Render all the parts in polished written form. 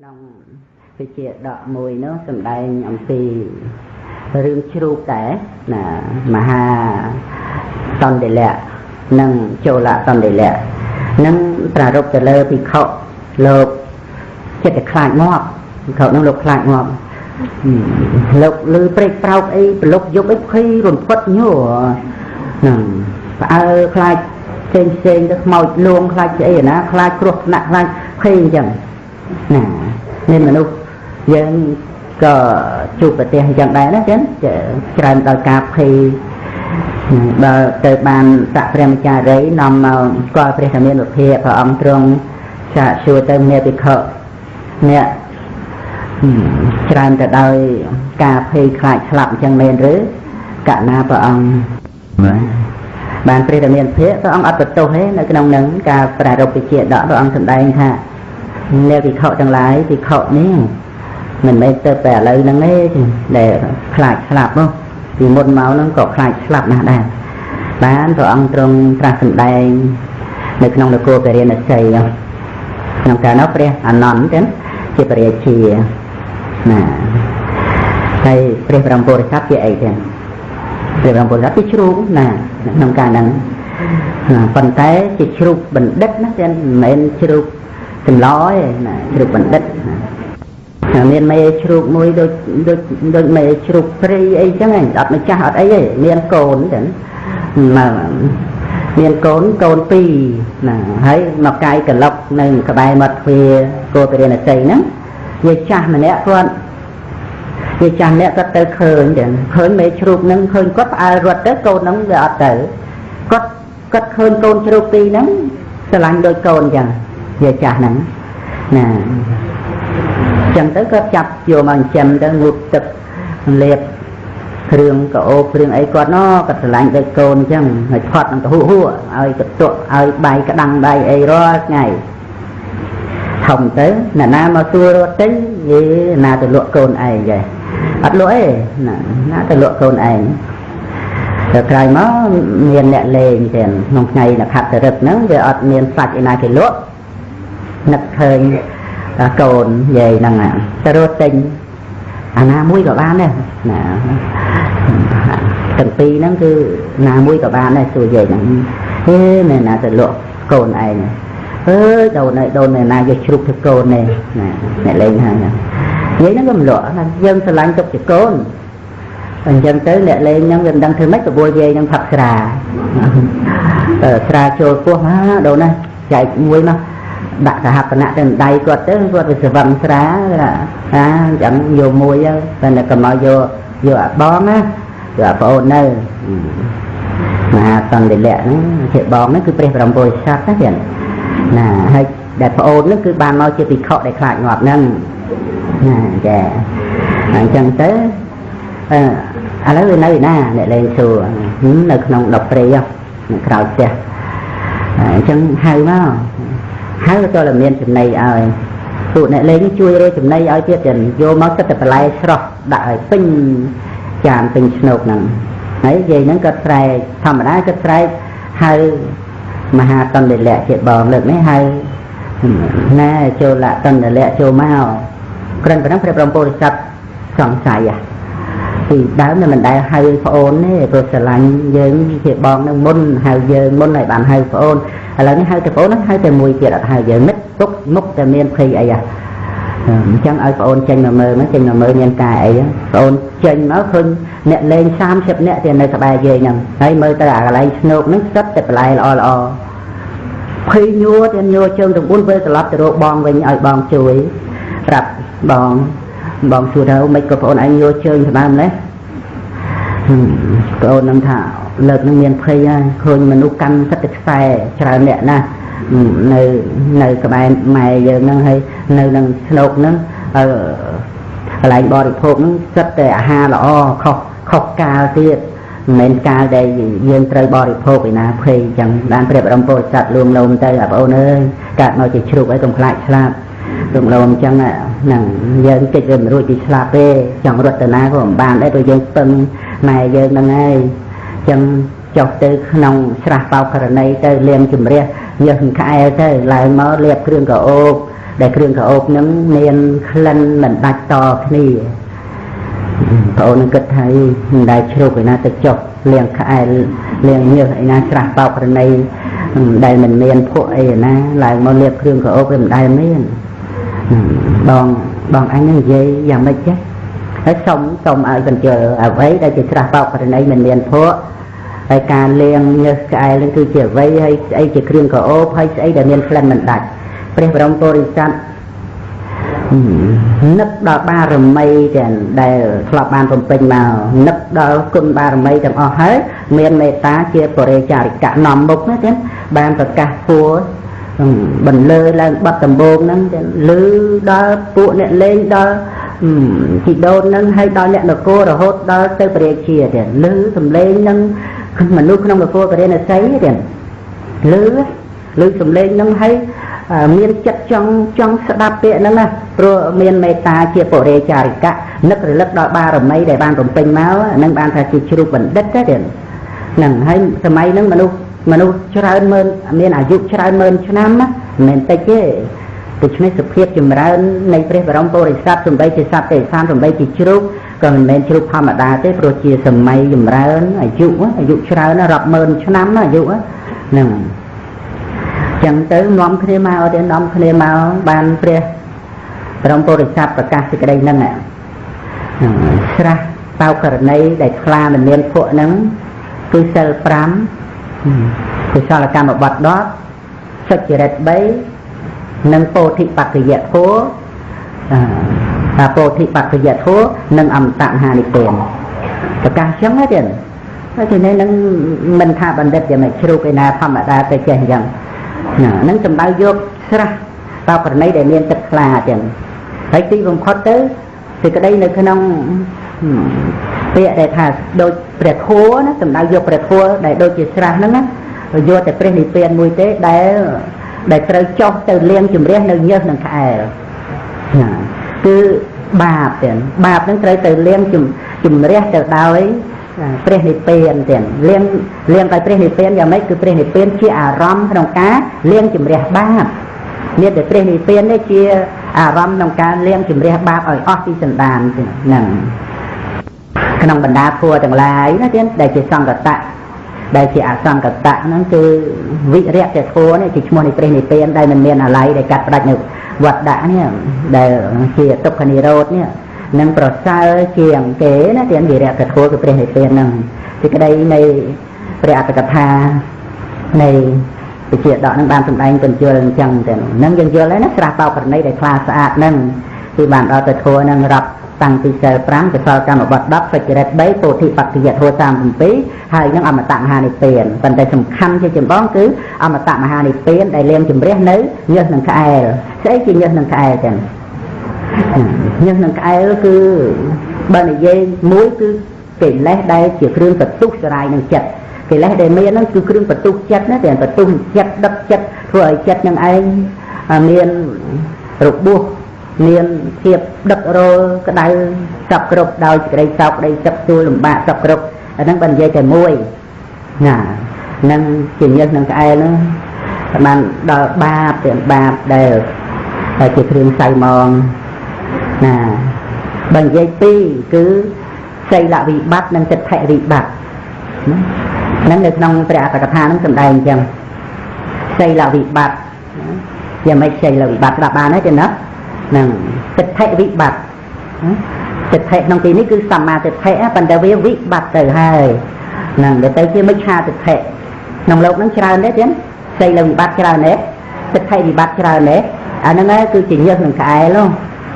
ក្នុងវិជាដកមួយនោះសម្ដែងអំពីរឿងជ្រូកដែរណាមហាតន្តិលៈនិងចូលតន្តិលៈនឹងប្រារព្ធទៅលើភិក្ខុលោកចិត្តតែខ្លាចងាប់ភិក្ខុនោះលោកខ្លាចងាប់លោកលឺព្រែកប្រោកអីប្រលុកយប់អីភ័យរន្ធត់ញ័រហ្នឹងផ្អើលខ្លាចផ្សេងផ្សេងទៅខ្មោចលួងខ្លាចស្អីណាខ្លាចគ្រោះថ្នាក់ខ្លាចភ័យអញ្ចឹងណាមានមនុស្សយើងក៏ជួបប្រទេសអញ្ចឹងដែរណាចឹងច្រើនដោយការភ័យដល់ទៅបានស័កព្រះមចារីនាំមកស្គាល់ព្រះធមានវិភាព្រះអង្គទ្រង់សាកសួរទៅមេភិក្ខុអ្នកច្រើនទៅដោយការភ័យខ្លាចស្លាប់អញ្ចឹងមែនឬកណាព្រះអង្គបានព្រះធមានវិភាព្រះអង្គអត់បន្ទោសទេនៅក្នុងនឹងការប្រារព្ធវិជាដកព្រះអង្គសម្ដែងថាអ្នកភិក្ខុទាំងឡាយភិក្ខុនេះមិនមែនទៅតែឥឡូវហ្នឹងទេដែលខ្លាចស្លាប់នោះពីមុនមកហ្នឹងក៏ខ្លាចស្លាប់ណាស់ដែរបានព្រះអង្គទ្រង់ត្រាស់សម្ដែងនៅក្នុងនគរពារាណសីក្នុងកាលនោះព្រះអានន្ទចឹងជាព្រះរាជាណាហើយព្រះបរមពុរិស័ទជាអីចឹងព្រះបរមពុរិស័ទជាជ្រូកណាក្នុងកាលហ្នឹងប៉ុន្តែជាជ្រូកបណ្ឌិតណាចឹងមិនមែនជ្រូកចម្លោទេណាជ្រូកបណ្ឌិតមានមេជ្រូកមួយដូចដូចដូចមេជ្រូកព្រៃអីចឹងឯងអត់ម្ចាស់អត់អីទេមានកូនចឹងមកមានកូនកូនពីរណាហើយមកកាយកឡុកនៅក្បែរមាត់ទ្វារគោពារាណសីហ្នឹងយាយចាស់ម្នាក់គាត់យាយចាស់ម្នាក់គាត់ទៅឃើញចឹងឃើញមេជ្រូកហ្នឹងឃើញគាត់ផ្អើលរត់ទៅកូនហ្នឹងវាអត់ទៅគាត់គាត់ឃើញកូនជ្រូកពីរហ្នឹងស្រឡាញ់ដូចកូនចឹងយាយចាស់ហ្នឹងណាចឹងទៅគាត់ចាប់យកមកចិញ្ចឹមទៅងូតទឹកលេបគ្រឿងកោបគ្រឿងអីគាត់ណគាត់ស្រឡាញ់ដូចកូនចឹងហើយផាត់នឹងទៅហួហួឲ្យកតុកឲ្យបាយក្តាំងបាយអីរាល់ថ្ងៃធំទៅអ្នកណាមកសួររត់ទិញយេណាទៅលក់កូនឯងចេះអត់លក់ទេណាណាទៅលក់កូនឯងទៅក្រោយមកមានអ្នកលេងចឹងក្នុងថ្ងៃនខត្តរិទ្ធហ្នឹងវាអត់មានសាច់ឯណាគេលក់នឹកឃើញកូនយាយហ្នឹងទៅរត់ទិញអាណាមួយក៏បានដែរណាទាំងពីរហ្នឹងគឺណាមួយក៏បានដែរសួរយាយហ្នឹងហេមែនណាទៅលក់កូនឯងអើយដូនអើយដូនមែនណាយកជ្រូកទៅកូននេះណាអ្នកលេងហើយយាយហ្នឹងក៏មិនលក់ណាយើងស្រឡាញ់ទុកជាកូនអញ្ចឹងទៅអ្នកលេងហ្នឹងវាមិនដឹងធ្វើម៉េចបបួលយាយហ្នឹងផឹកស្រាស្រាចូលពោះណាដូនណាចែកមួយមកដាក់សហបណៈទៅដៃគាត់ទៅគាត់វាស្វឹងស្រាអាអញ្ចឹងយកមួយទៅតែកុំឲ្យយកយកអាបងណាយកអាប្អូននៅមហាតន្តិលៈហ្នឹងជាបងហ្នឹងគឺព្រះបរមពុរិស័ទណាចឹងណាហើយដែលប្អូនហ្នឹងគឺបានមកជាភិក្ខុដែលខ្លាចងាប់ហ្នឹងណាចាអញ្ចឹងទៅអឺឥឡូវវានៅឯណាអ្នកលេងសួរនៅក្នុងដប់ព្រៃនៅក្រោយផ្ទះអញ្ចឹងហៅមកហើយក៏តែមានចំណីឲ្យពួកអ្នកលេងជួយរកចំណីឲ្យទៀតចឹងយកមកគិតតែបន្លែស្រស់ដាក់ឲ្យពេញចានពេញឆ្នូកហ្នឹងហើយយាយហ្នឹងគាត់ស្រែកធម្មតាគាត់ស្រែកហៅមហាតន្តិលៈជាបងលើកនេះហៅណែចូលតន្តិលៈចូលមកគ្រាន់ប៉ុណ្ណឹងព្រះបរមពុរិស័ទសង្ស័យពីដើមមិនដែលហៅប្អូនទេព្រោះស្រឡាញ់យើងជាបងនឹងមុនហៅយើងមុនហើយបានហៅប្អូនឥឡូវនេះហៅតែប្អូនហៅតែមួយទៀតអត់ហៅយើងមិត្តទុកមុខតែមានភ័យអីអញ្ចឹងឲ្យប្អូនចេញមកមើលមកចេញមកមើលមានការអីប្អូនចេញមកឃើញអ្នកលេង30នាក់ទៀតនៅក្បែរយាយហ្នឹងហើយមើលទៅអាកន្លែងស្នូកហ្នឹងសិតតែបន្លែល្អល្អភ័យញួរទៀតញួរជើងទាំង4ពេលត្រឡប់ទៅរកបងវិញឲ្យបងជួយប្រាប់បងបងសួរទៅមិនក៏ប្អូនឯងញួរជើងស្មើម្លេះប្អូននឹងថាលើកនឹងមានភ័យហើយឃើញមនុស្សកាន់សិតតែខ្សែច្រើនអ្នកណាស់នៅក្បែរម៉ែយើងហ្នឹងហើយនៅនឹងស្នូកហ្នឹងកន្លែងបរិភោគហ្នឹងសិតតែអាហារល្អខុសកាលទៀតមិនមែនកាលដែលយើងត្រូវបរិភោគឯណាភ័យអញ្ចឹងបានព្រះបរមពុរិស័ទលួងលោមទៅអាប្អូនអើយកើតមកជាជ្រូកអីកុំខ្លាចស្លាប់លួងលោមអញ្ចឹងហ្នឹងយើងកិច្ចវាមិនរួចពីស្លាប់ទេចង់រត់ទៅណាក៏មិនបានដែរព្រោះយើងពឹងម៉ែយើងហ្នឹងហើយអញ្ចឹងចុះទៅក្នុងស្រះបោករណីទៅលាងជំរះញើសក្អែលទៅឡើងមកលាបគ្រឿងកោប ដែលគ្រឿងក្រអូបនឹងមានក្លិនមិនដាច់តគ្នាប្អូននឹងគិតថាមិនដែលជ្រូកឯណាទៅចុះលាងក្អែលលាងញើសឯណាច្រាស់បោករណីដែលមិនមានភក់អីឯណាឡើងមកលាបគ្រឿងក្រអូបវាមិនដែលមានបងបងអញនឹងនិយាយយ៉ាងម៉េចចេះហើយសុំឲ្យបញ្ជលអ្វីដែលជាច្រាស់បោករណីមិនមានភក់ហើយការលាងញើសក្អែលនឹងគឺជាអ្វីហើយស្អីជាគ្រឿងក្រអូបហើយស្អីដែលមានក្លិនមិនដាច់ព្រះបរមពុរិស័ទនឹកដល់បារមីទាំងដែលធ្លាប់បានបំពេញមកនឹកដល់គុណបារមីទាំងអស់ហើយមានមេត្តាជាបរិចារិកៈនាំមុខណាទាំងបានប្រកាសធัวបន្លឺឡើងបាត់ដំបងហ្នឹងទាំងលឺដល់ពួកអ្នកលេងដល់ជីដូនហ្នឹងហើយដល់អ្នកនគររហូតដល់ទៅព្រះរាជាទាំងលឺសំឡេងហ្នឹងមនុស្សក្នុងនគរពរាណសីទាំងលឺសំឡេងហ្នឹងហើយមានចិត្តចង់ស្ដាប់ពាក្យហ្នឹងណាព្រោះមានមេត្តាជាបរិចារិកៈនឹករលឹកដល់បារមីដែលបានបំពេញមកហ្នឹងបានថាជាជ្រូកបណ្ឌិតទេហ្នឹងហើយសម័យហ្នឹងមនុស្សច្រើនម៉ឺនមានអាយុច្រើនម៉ឺនឆ្នាំណាមិនមែនតិចទេដូច្នេះសភាពចម្រើននៃព្រះបរមពុរិស័ទសំបីជាសត្វទេសានសំបីជាជ្រូកក៏មិនមែនជ្រូកធម្មតាទេព្រោះជាសម័យចម្រើនអាយុច្រើនរាប់ម៉ឺនឆ្នាំអាយុហ្នឹងចឹងទៅនាំគ្នាមកទេនាំគ្នាមកបានព្រះបរមពុរិស័ទប្រកាសសេចក្តីហ្នឹងស្រះបោករណីដែលខ្លាមិនមានភក់ហ្នឹងគឺសិល5កុសលកម្មបត្តិ10សុចរិត3និងពោធិបក្ខយធម៌ពោធិបក្ខយធម៌និងអមតមហានិព្វានប្រកាសចឹងទេហើយទីនេះនឹងមិនថាបណ្ឌិតយ៉ាងម៉េចជ្រូកឯណាធម្មតាទៅចេះអញ្ចឹងហ្នឹងសំដៅយកស្រះបោករណីដែលមានទឹកថ្លាចឹងហើយទីបំផុតទៅសេចក្តីនៅក្នុងពាក្យដែលថាដូចព្រះធម៌ណាសំដៅយកព្រះធម៌ដែលដូចជាស្រះហ្នឹងណាយកតែព្រះនិព្វានមួយទេដែលត្រូវចុះទៅលាងជម្រះនៅញើសនឹងក្អែលគឺបាបទាំងបាបហ្នឹងត្រូវទៅលាងជម្រះទៅដោយព្រះនិព្វានទាំងលាងដោយព្រះនិព្វានយ៉ាងម៉េចគឺព្រះនិព្វានជាអារម្មណ៍ក្នុងការលាងជម្រះបាបមានតែព្រះនិព្វាននេះជាអារម្មណ៍ក្នុងការលាងជម្រះបាបឲ្យអស់ពីសន្តានហ្នឹងក្នុងបណ្ដាធម៌ទាំងឡាយណាទៀតដែលជាសង្កតៈដែលជាអសង្កតៈហ្នឹងគឺវិរៈធម៌នេះជាឈ្មោះនៃព្រះនិព្វានដែលមិនមានអាល័យដែលកាត់ផ្ដាច់នៅវត្តដាក់នេះដែលជាទុក្ខនិរោធនេះនឹងប្រសើរជាងគេណាទៀតវិរៈធម៌គឺព្រះនិព្វានហ្នឹងសេចក្តីនៃព្រះអត្ថកថានៃវិជាដកនឹងបានសម្ដែងបញ្យលអញ្ចឹងទៅហ្នឹងយើងយល់ហើយណាស្រះបោករណីដែលខ្លាស្អាតហ្នឹងគឺបានដល់ទៅធម៌ហ្នឹងរាប់តាំងពីសិល5កុសលកម្មបត្តិ10សុចរិត3ពោធិបក្ខយធម៌37ហើយនឹងអមតមហានិព្វានប៉ុន្តែសំខាន់ជាចម្បងគឺអមតមហានិព្វានដែលលាងជម្រះនៅញើសនឹងក្អែលស្អីជាញើសនឹងក្អែលចឹងញើសនឹងក្អែលគឺបើនិយាយមួយគឺកិលេសដែលជាគ្រឿងបន្ទុះសរាយនឹងចិត្តកិលេសដែលមានហ្នឹងគឺគ្រឿងបន្ទុះចិត្តណាតែបន្ទុះចិត្តដឹកចិត្តធ្វើឲ្យចិត្តនឹងឯងមានរបួសមានភាពដឹករោលក្តៅសពគ្រប់ដោយសេចក្តីសោកក្តីសឹកសួរលំបាកសពគ្រប់អាហ្នឹងបើនិយាយតែមួយណានឹងជាញើសនឹងក្អែលហ្នឹងបានដល់បាបទាំងបាបដែលជាគ្រឿងសៅមងណាបើនិយាយពីរគឺសីលវិបត្តិនិងទិដ្ឋិវិបត្តិហ្នឹងនៅក្នុងព្រះអត្ថកថាហ្នឹងសម្ដែងអញ្ចឹងសីលវិបត្តិយ៉ាងម៉េចសីលវិបត្តិស្ដាប់បានហើយទេណាហ្នឹងទិដ្ឋិវិបត្តិទិដ្ឋិក្នុងទីនេះគឺសម្មាទិដ្ឋិប៉ុន្តែវាវិបត្តិទៅហើយហ្នឹងដល់ទៅជាមិច្ឆាទិដ្ឋិក្នុងលោកហ្នឹងច្រើនទេទៀតសីលវិបត្តិច្រើនទេទិដ្ឋិវិបត្តិច្រើនទេអាហ្នឹងហើយគឺជាញើសនឹងក្អែល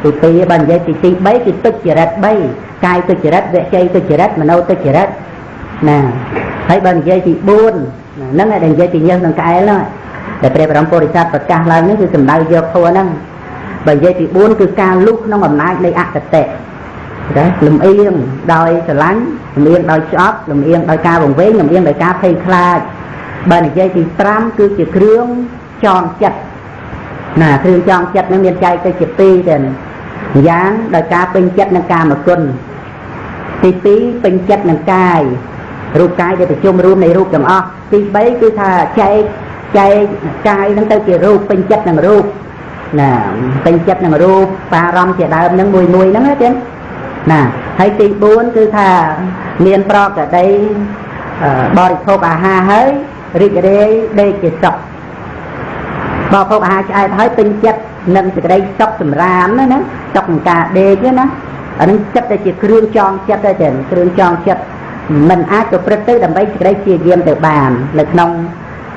ទី2បើនិយាយទី3គឺទុច្ចរិត3កាយទុច្ចរិតវចីទុច្ចរិតមโนទុច្ចរិតណាហើយបើនិយាយទី4ហ្នឹងដែលនិយាយពីញើសនឹងក្អែលហ្នឹងដែលព្រះបរមពុរិស័ទប្រកាសឡើងនេះគឺសំដៅយកធម៌ហ្នឹងបើនិយាយទី4គឺការលុះក្នុងអំណាចនៃអគតិណាលំអៀងដោយស្រឡាញ់លំអៀងដោយឆ្អប់លំអៀងដោយការវង្វេងលំអៀងដោយការភ័យខ្លាចបើនិយាយទី5គឺជាគ្រឿងចងចិត្តណាគ្រឿងចងចិត្តនឹងមានចែកទៅជា2ទេយ៉ាងដោយការពេញចិត្តនឹងកាមគុណទី2ពេញចិត្តនឹងកាយរូបកាយដែលប្រជុំរួមនៃរូបទាំងអស់ទី3គឺថាចែកកាយនឹងទៅជារូបពេញចិត្តនឹងរូប ណាពេញចិត្តនឹងរូបបារម្ភជាដើមហ្នឹងមួយមួយហ្នឹងណាចឹងណាហើយទី4គឺថាមានប្រកដីបរិភោគអាហារហើយរីករាយដេកជាសុខបរិភោគអាហារឆ្អែតហើយពេញចិត្តនឹងសេចក្តីសុខសម្រានណាសុខក្នុងការដេកណាអានឹងចិត្តតែជាគ្រឿងចងចិត្តទេចឹងគ្រឿងចងចិត្តមិនអាចប្រព្រឹត្តទៅដើម្បីសេចក្តីជាយាមទៅបាននៅក្នុង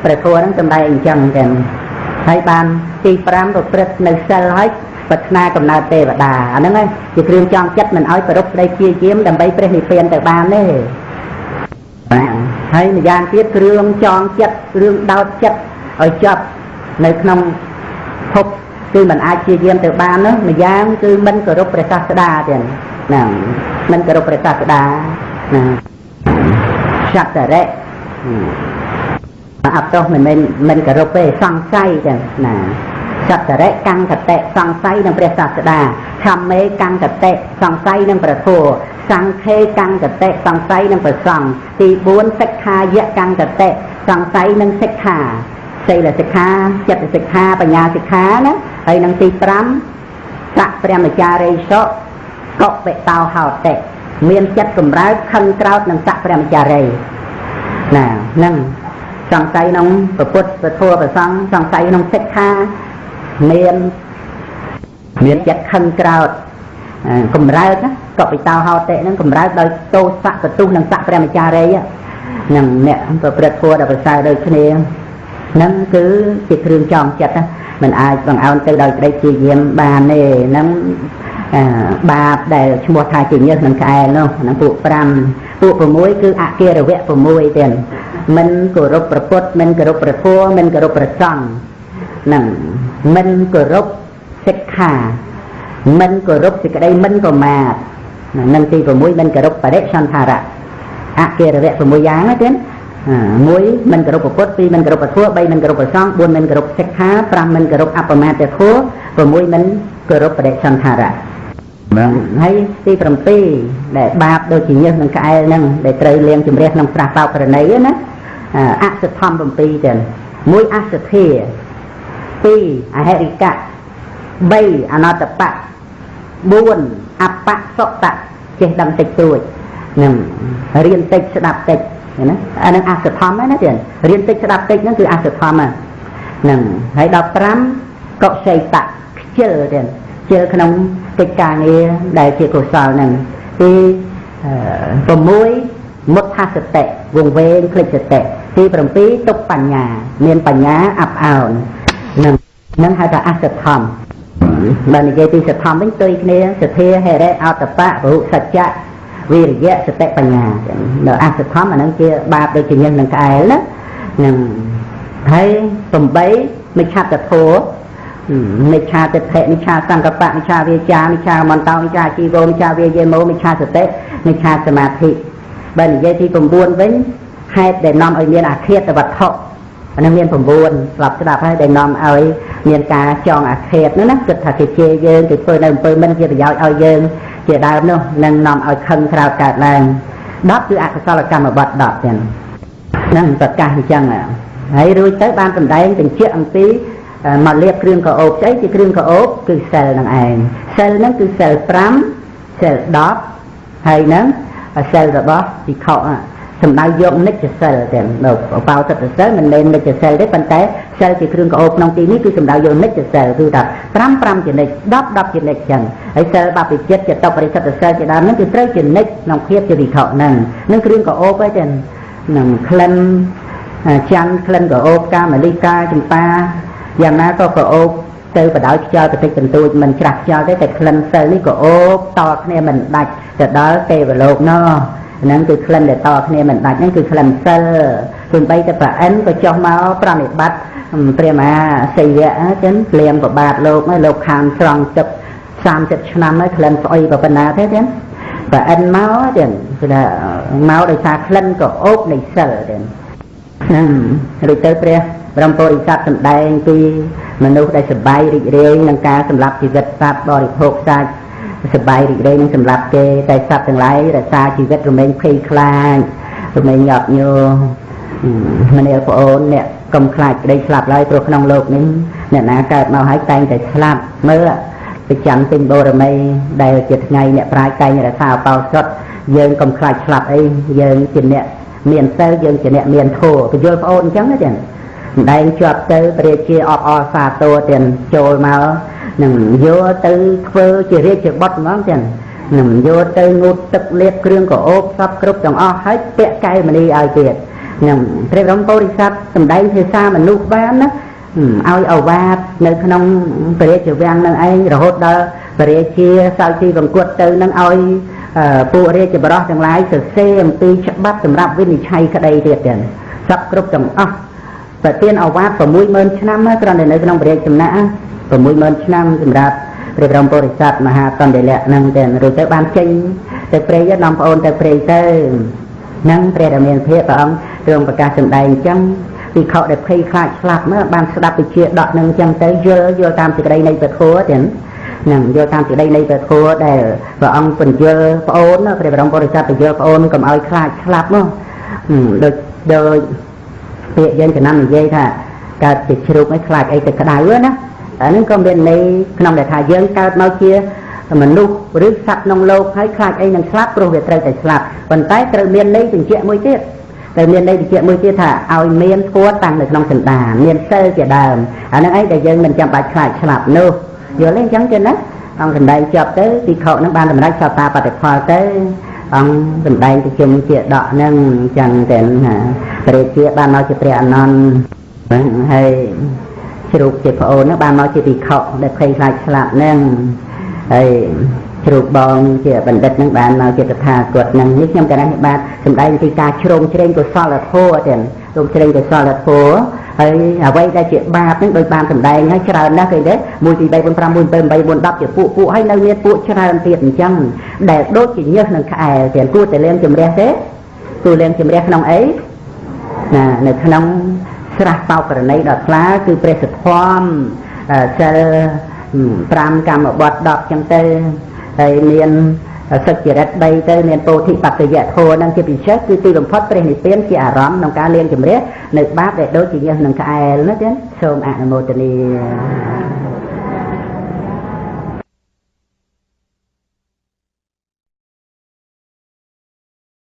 ព្រះធម៌ហ្នឹងសំដែងអញ្ចឹងចឹងហើយបានទី5ប្រព្រឹត្តនៅសិលហើយប្រាថ្នាកំណើតទេវតាអាហ្នឹងឯងជាគ្រឿងចងចិត្តមិនឲ្យប្រពក្តីជាយាមដើម្បីព្រះនិព្វានទៅបានទេហើយម្យ៉ាងទៀតគ្រឿងចងចិត្តគ្រឿងដោតចិត្តឲ្យចាប់នៅក្នុងភពគឺមិនអាចជាយាមទៅបាននោះម្យ៉ាងគឺមិនគោរពព្រះសាស្តាទេហ្នឹងមិនគោរពព្រះសាស្តាណាសត្វរៈអត់ទោសមិនមែនមិនគោរពទេសង្ស័យទេណាសត្វរៈកង្កតិសង្ស័យនឹងព្រះសាស្តាធម្មេកង្កតិសង្ស័យនឹងព្រះធម៌សង្ឃេកង្កតិសង្ស័យនឹងព្រះសង្ឃទី4សិក្ខាយៈកង្កតិសង្ស័យនឹងសិក្ខាសីលសិក្ខាចិត្តសិក្ខាបញ្ញាសិក្ខាណាហើយនឹងទី5សៈព្រះមចារិសុកុបិតោហោតិមានចិត្តកម្រើកខឹងក្រោធនឹងសៈព្រះមចារីណានឹងសង្ស័យក្នុងព្រះពុទ្ធព្រះធម៌ព្រះសង្ឃសង្ស័យក្នុងសិក្ខាមានចិត្តខឹងក្រោធកម្រើកណាកបិតោហោតិហ្នឹងកម្រើកដោយទោសៈបទុះនឹងសៈព្រះមចារីនឹងអ្នកប្រព្រឹត្តធម៌ដល់ប្រសើរដូចគ្នាហ្នឹងគឺជាគ្រឿងចងចិត្តណាមិនអាចបង្អោនទៅដោយក្តីជាយាមបានទេហ្នឹងបាបដែលឈ្មោះថាជាញើសនឹងក្អែលនោះហ្នឹងពួក5ពួក6គឺអគារវៈ6ទៀតមិនគោរពព្រះពុទ្ធមិនគោរពព្រះធម៌មិនគោរពព្រះសង្ឃហ្នឹងមិនគោរពសិក្ខាមិនគោរពសេចក្តីមិនប្រមាទនឹងទី6មិនគោរពបរិសន្ធារៈអគារវៈ6យ៉ាងណាទៀត1មិនគោរពពុទ្ធ2មិនគោរពធម៌3មិនគោរពព្រះសង្ឃ4មិនគោរពសិក្ខា5មិនគោរពអបមាទធម៌6មិនគោរពបរិសន្ធារៈបាទហើយទី7ដែលបាបដូចជាញើសនឹងក្អែលហ្នឹងដែលត្រូវលាងជម្រះក្នុងស្រះបោកករណីណាអសធម្ម7ទៀត1អសធា2អហិរិកៈ3អនតបៈ4អបសុតៈចេះដឹងតិចតួចនឹងរៀនតិចស្ដាប់តិចណាអានឹងអសធម្មណាទៀតរៀនតិចស្ដាប់តិចហ្នឹងគឺអសធម្មហ្នឹងហើយដល់5កុសីតៈខ្ជិលទៀតខ្ជិលក្នុងកិច្ចការងារដែលជាកុសលហ្នឹងទី6មុទ្ថសតិវង្វេងភ្លេចសតិទី7ទុកបញ្ញាមានបញ្ញាអាប់អោននឹងហៅថាអសធម្មបើនិយាយពីសធម្មវិញទុយគ្នាសទ្ធាហិរិអតបៈពហុសច្ចៈវិរិយៈសតិបញ្ញាដល់អសធម្មអានឹងជាបាបដូចជាញើសនឹងក្អែលណានឹងហើយ8មិច្ឆាតធោមិច្ឆាទិដ្ឋិមិច្ឆាសង្កបៈមិច្ឆាវាចាមិច្ឆាមន្តោមិច្ឆាជីវោមិច្ឆាវាយាមោមិច្ឆាសតិមិច្ឆាសមាធិបើនិយាយទី9វិញហេតុដែលនាំឲ្យមានអាឃាតវត្ថុអានឹងមាន9ស្លាប់ស្ដាប់ហើយដែលនាំឲ្យមានការចងអាឃាតនោះណាគិតថាគេជេរយើងគេធ្វើនៅអំពើមិនជាប្រយោជន៍ឲ្យយើងជាដើមនោះនឹងនាំឲ្យខឹងក្រោធកើតឡើង10គឺអកុសលកម្មបត្តិ10ទាំងហ្នឹងប្រកាសអញ្ចឹងហើយរួចទៅបានសម្ដែងបញ្ជាក់អំពីមកលៀបគ្រឿងក្រអូបស្អីជាគ្រឿងក្រអូបគឺសិលនឹងឯងសិលហ្នឹងគឺសិល5សិល10ហើយហ្នឹងសិលរបស់ភិក្ខុសម្ដៅយកនិច្ចសិលទាំងនៅបោសិទ្ធសិលមិនមែននិច្ចសិលទេប៉ុន្តែសិលជាគ្រឿងក្រអូបក្នុងទីនេះគឺសម្ដៅយកនិច្ចសិលគឺថា5 5ជានិច្ច10 10ជានិច្ចចឹងហើយសិលបព្វជិតចតុបរិសុទ្ធសិលជាដើមហ្នឹងគឺត្រូវជានិច្ចក្នុងភាពជាវិខហ្នឹងនឹងគ្រឿងក្រអូបហ្នឹងចឹងនឹងក្លិនច័ន្ទក្លិនក្រអូបកាមលិកាចម្ប៉ាយ៉ាងណាក៏ក្រអូបទៅបដោយខ្យល់បន្តិចបន្តួចមិនច្រាស់ខ្យល់ទេតែក្លិនសិលនេះក៏អូបតគ្នាមិនដាច់ទៅដល់ទេវលោកណោះហ្នឹងគឺក្លិនដែលតគ្នាមិនដាច់ហ្នឹងគឺក្លិនសិលទោះបីតែប្រអិនក៏ចុះមកប្រណិប័តព្រះមហាសីយៈចឹងលៀងប្របាទលោកហើយលោកខានស្រង់ទឹក30ឆ្នាំហើយក្លិនស្អុយប៉ុណ្ណាទេចឹងប្រអិនមកចឹងគឺថាមកដោយសារក្លិនក៏អូបនៃសិលចឹងហ្នឹងរួចទៅព្រះបរមពុរិស័ទសម្ដែងពីមនុស្សដែលសប្បាយរីករាយនឹងការសម្លាប់ជីវិតសត្វបរិភោគសាច់សប្បាយរីករាយនឹងសម្លាប់គេតែសត្វទាំងឡាយរក្សាជីវិតរមែងភ័យខ្លាចរមែងញាប់ញ័រមនាលប្អូនអ្នក កុំខ្លាចក្តីស្លាប់ឡើយព្រោះក្នុងលោកនេះអ្នកណាកើតមកហើយតែងតែស្លាប់មើលប្រចាំទិញបូរមីដែលជាថ្ងៃអ្នកប្រាជ្ញតែងរក្សាអបោសុតយើងកុំខ្លាចស្លាប់អីយើងជាអ្នកមានសិលយើងជាអ្នកមានធម៌ពយល់ប្អូនអញ្ចឹងណាចឹងម្ដែងជាប់ទៅព្រះជាអបអរសាទរទាំងចូលមកនឹងយកទៅធ្វើជារាជបុត្រហ្មងចឹងនឹងយកទៅងូតទឹកលាបគ្រឿងក្រអូបសពគ្រប់ទាំងអស់ហើយពាក់កែវមณีឲ្យទៀតនឹងព្រះបរមពុរិស័ទសម្ដែងភាសាមនុស្សបានណាឲ្យអវាទនៅក្នុងព្រះរាជវាំងនឹងឯងរហូតដល់ព្រះរាជាសោយទីវង្គតទៅនឹងឲ្យពួករាជបរោះទាំងឡាយសរសេរអំពីច្បាប់សម្រាប់វិនិច្ឆ័យក្តីទៀតចឹងសពគ្រប់ទាំងអស់ប្រទានអវាទ 60000 ឆ្នាំគ្រាន់តែនៅក្នុងព្រះរាជសំណាក់ 60000 ឆ្នាំសម្រាប់ព្រះបរមពុរិស័ទមហាតន្តិលៈនឹងតែរួចទៅបានចេញទៅព្រៃនាំប្អូនទៅព្រៃទៅនឹងព្រះរាមាភិព្រះអង្គទ្រង់ប្រកាសសម្ដែងអញ្ចឹងភិក្ខុដែលភ័យខ្លាចស្លាប់បានស្ដាប់វិជាដកនឹងអញ្ចឹងទៅយល់យល់តាមសេចក្តីនៃព្រះធម៌ទាំងនឹងយល់តាមសេចក្តីនៃព្រះធម៌ដែលព្រះអង្គពន្យល់ប្អូនព្រះបរមពុរិស័ទពន្យល់ប្អូនកុំឲ្យខ្លាចស្លាប់នោះដូចដូចពាក្យយើងចំណាំនិយាយថាកើតជាជ្រូកឲ្យខ្លាចអីទៅក្តៅណាអានឹងក៏មានន័យក្នុងដែលថាយើងកើតមកជាមនុស្សឬសត្វក្នុងលោកហើយខ្លាចអីនឹងស្លាប់ព្រោះវាត្រូវតែស្លាប់ប៉ុន្តែត្រូវមានន័យបញ្ជាក់មួយទៀតត្រូវមានន័យបញ្ជាក់មួយទៀតថាឲ្យមានធម៌តាំងនៅក្នុងសន្តានមានសិលជាដើមអានឹងអីដែលយើងមិនចាំបាច់ខ្លាចស្លាប់នោះយល់ទេអញ្ចឹងទេណាអង្គសម្ដែងចប់ទៅភិក្ខុនឹងបានសម្រេចសោតាបតិផលទៅអង្គសម្ដែងប្រជុំជាដកនឹងអញ្ចឹងទៅណាព្រះជាបានមកជាព្រះអនន្តហើយជ្រូកជាប្អូននឹងបានមកជាភិក្ខុដែលភ័យខ្លាចស្លាប់នឹងហើយជ្រូកបងជាបណ្ឌិតនឹងបានមកជាតថាគតនឹងនេះខ្ញុំកណ្ដាលបាទសម្ដែងពីការជ្រោមជ្រែងកុសលធម៌ទាំងជ្រោមជ្រែងកុសលធម៌ហើយអ្វីដែលជាបាបនឹងដូចបានសម្ដែងហើយច្រើនណាស់គេទេ1 2 3 4 5 6 7 8 9 10ជាពួកពួកហើយនៅមានពួកច្រើនទៀតអញ្ចឹងដែលដូចជាញើសនឹងក្អែលទាំងគួរតែលាងជម្រះទេគួរលាងជម្រះក្នុងអីណានៅក្នុងស្រះបោករណីដ៏ថ្លាគឺព្រះសទ្ធំសិល5កម្មបត្តិ10ចឹងទៅហើយមានសុចរិត3ទៅមានពោធិបច្ចយធម៌នឹងជាពិសេសគឺទីបំផុតព្រះនិព្វានជាអារម្មណ៍ក្នុងការលាងជម្រះនៅបាបដែលដូចជាញើសនឹងក្អែលណាចឹងសូមអនុមោទនា។